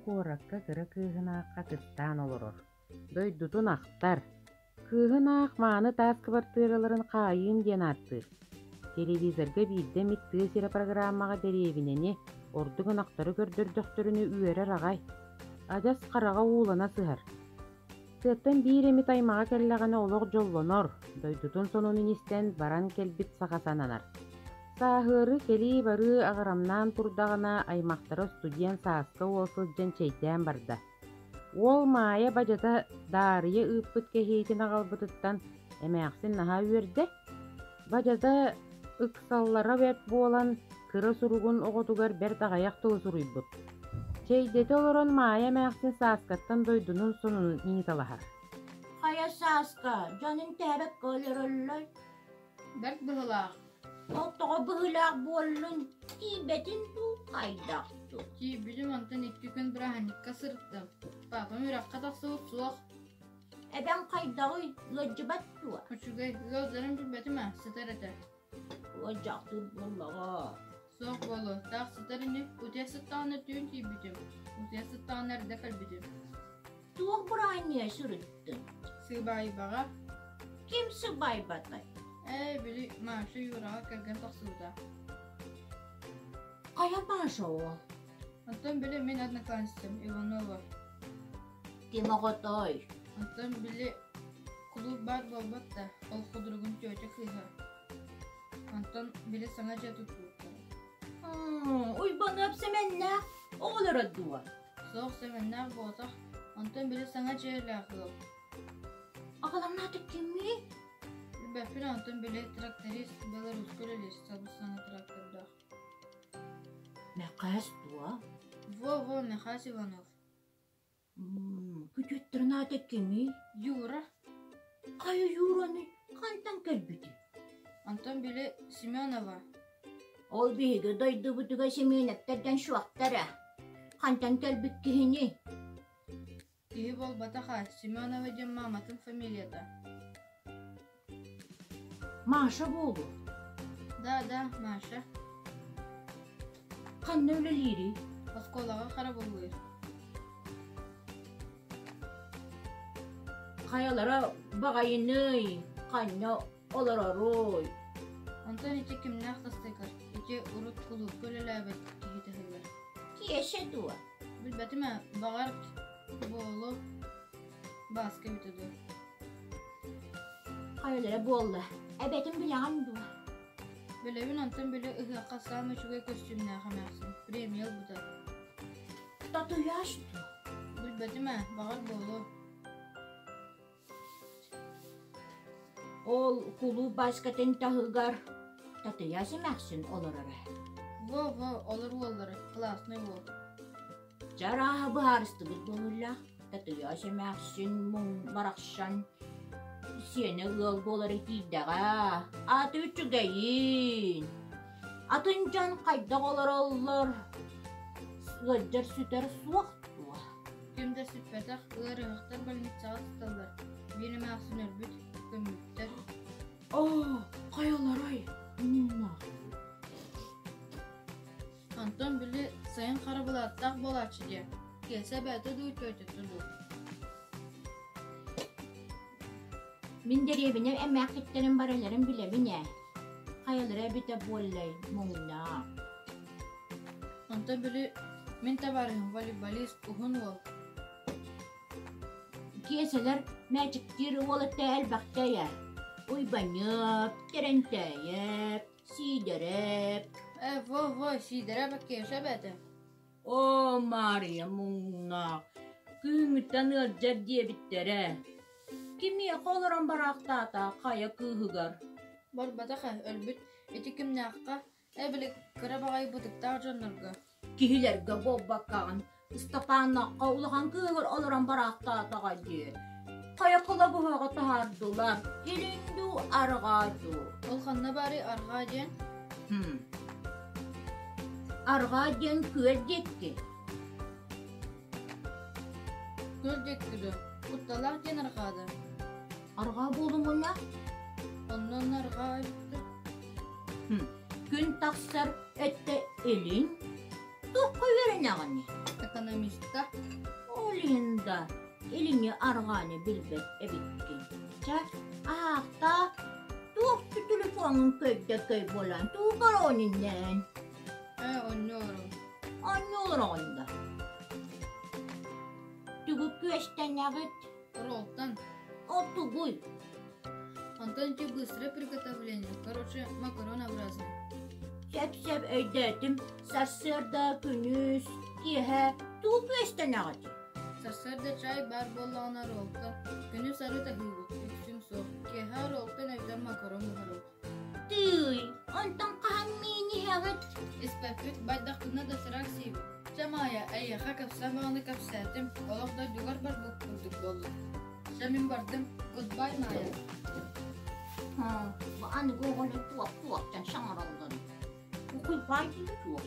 куоракка кыра кыыһынаахха кыстаан олорор, дойдутун ахтар. Кыыһын аах мааны таас кыбартыыраларын хаайыым диэн ааттыыр. Телевизорга биирдэ эмит тыа сирэ программаҕа дэриэбинэни, ордук ынахтары көрдөрдөхтөрүнэ үөрэр аҕай. Адьас хараҕа уулана сыһар. Тыаттан биир эмит аймаҕа кэллэҕинэ олох дьоллонор, дойдутун сонунун истэн баран кэлбит саха сананар. Сааһыары кэлии-барыы аҕырамнаан турдаҕына аймахтара студент Сааска уол сылдьан чэйдээн барда. Уол Маайа бадьата Даарыйа ыыппыт кэһиитин аҕалбытыттан эмээхсин наһаа үөрдэ. Бадьата ыксаллара бэрт буолан, кыра суругун оҕотугар бэрт аҕыйах тылы суруйбут. Чэйдэтэ олорон Маайа эмээхсин Сааскаттан дойдунун сонунун ыйыталаһар. Хайа Сааска, дьонун тээбэккэ олороллор? Бэрт быһыылаах. Ол тоҕо быһыылаах буоллун, тиийбэтин дуу, хайдах дуу? Тиийбитим онтон икки күн бырааһынньыкка сырыттым. Папам үрэххэ тахсыбыт суох. Эбэҥ хайдаҕый, ыалдьыбат дуо? Үчүгэй, ыалдьарын билбэтим ээ, сытар этэ. Ыалдьаахтыыр буоллаҕа. Суох буолуо, таах сытар ини, утуйа сыттаҕына түүн тиийбитим, утуйа сыттаҕына эрдэ кэлбитим. Туох быраанньыйа сырыттыҥ? Сыбаайбаҕа. Ким сыбаайбатай? Ээ, били Маша Юраҕа кэргэн тахсыбыта. Хайа Маша ол? Оттон били мин одноклассницам Иванова. Ким оҕотой? Оттон били кулууп баар буолбат да, ол худругун тетя кыыһа. Онтон били саҥа дьиэ туттубуттар. Уйбаныап Сэмэннээх оҕолоро дуо? Суох Сэмэннээх буолбатах, онтон били саҥа дьиэлээх ыал. Аҕалаҥнаата кимий? Билбэппин онтон били тракторист Беларуська үлэлиир сабыс-саҥа трактордаах. Мэхээс дуо? Во-во, Михась Иванов. Күтүөттэрин аата кимий? Юра. Хайа Юраны хантан кэлбитий? Онтон били Семенова. Ол биһиги дойдубутугар Семеновтардан суохтара. Хантан кэлбит киһини? Киһи буолбатах аа, Семенова диэн мааматын фамилията. Маша буолуо. Да, да, Маша. Ханна үлэлиирий? Оскуолаҕа харабыллыыр. Хайалара баҕайыный, ханна олороруй? Онтон ити кимнээх тастыгар, ити урут кулуупка үлэлээбит киһи таһыгар. Киэсэ дуо? Билбэтим ээ, баҕар, буолуо, Бааска эбитэ дуо? Хайалара буолла, эбэтин билэҕин дуо? Билэбин онтон били ыһыахха саамай үчүгэй көстүүмнээх эмээхсин, премия ылбыта. Татуяж дуо? Билбэтим ээ, баҕар буолуо. Ол кулууп Бааскатын таһыгар Татыйаас эмээхсин олороро. Во-во, олор уоллара, классный уол. Чарааһа быһаарыстыбыт буолуллаах, Татыйаас эмээхсин муҥ барахсан сиэнэ ыал буолара тиийдэҕэ, аата үчүгэйин. Атын дьон хайдах олороллор, ыалдьар сүтэр суох дуо? Ким да сүппэтэх, ыарыһахтар больницаҕа сыталлар, биир эмээхсин өлбүт, көммүттэр. Оо, хайаларай, муҥнаах. Онтон били сайын хара былааттаах буолааччы диэ, Киэсэ эбээтэ дуу, тетята дуу? Мин дэриэбинэм эмээхситтэрин барыларын билэбин ээ. Хайалара эбитэ буоллай, муҥнаах. Онтон били мин табаарыһым волейболист уһун уол. Киэсэлэр мээчиктиир уолаттар элбэхтэ ээ. Уйбанньык, Тэрэнтээйэп, Сиидэрэп. Ээ, во-во, Сиидэрэп Кеша эбээтэ. Оо, Маарыйа муҥнаах, күһүҥҥүттэн ыалдьар диэбиттэрэ. Кимиэхэ олорон бараахтаата хайа кыыһыгар? Барбатах ээ, өлбүт. Ити кимнээххэ, ээ били кыра баҕайы бытыктаах дьоннорго. Киһилэргэ буолбаккаҕын, Ыстапааннаахха улахан кыыһыгар олорон бараахтаатаҕа дии. Хайа кылабыһаҕа таһаардылар, илин дуу, арҕаа дуу. Ол ханна баарый арҕаа диэн? Хм. Арҕаа диэн күөл диэки. Күөл диэки дуо? Кутталаах диэн арҕаада. Арҕаа буолумуна? Онно онно арҕаа эбиттэр. Хм. Күн тахсар өттө илин. Туохха үөрэнэҕиний? Экономистка. Ол иһин да илиҥҥи арҕааны билбэт эбиккин. Чэ, аһаахтаа, туох да телефоҥҥун көрдө көй буолан тугу көрөҕүн иннээн? Ээ, онньу олоробун. Онньу олороҕун да. Тугу күөстэнэҕит? Ролтан. Ол тугуй? Онтон ити быстрое приготовление, короче, макаронообразный. Сөп-сөп өйдөөтүм. Сарсыарда, күнүс, киэһэ тугу күөстэнэҕит? Сарсыарда чай баар буоллаҕына роллтан, күнүс арыт аһыыбыт, үксүн суох. Киэһэ роллтан эбэтэр макарон буһарабыт. Тыый, онтон хаһан миин иһэҕит? Испэппит, байдахпытына да сыраак сиибит. Чэ, Маайа, эйиэхэ кэпсээн баҕаны кэпсээтим, олох дойдугар барбыт курдук буолла. Чэ, мин бардым. Goodbye, Маайа. Бу аныгы оҕолор туох-туохтан саҥараллар? Кукуйбай диэн туох?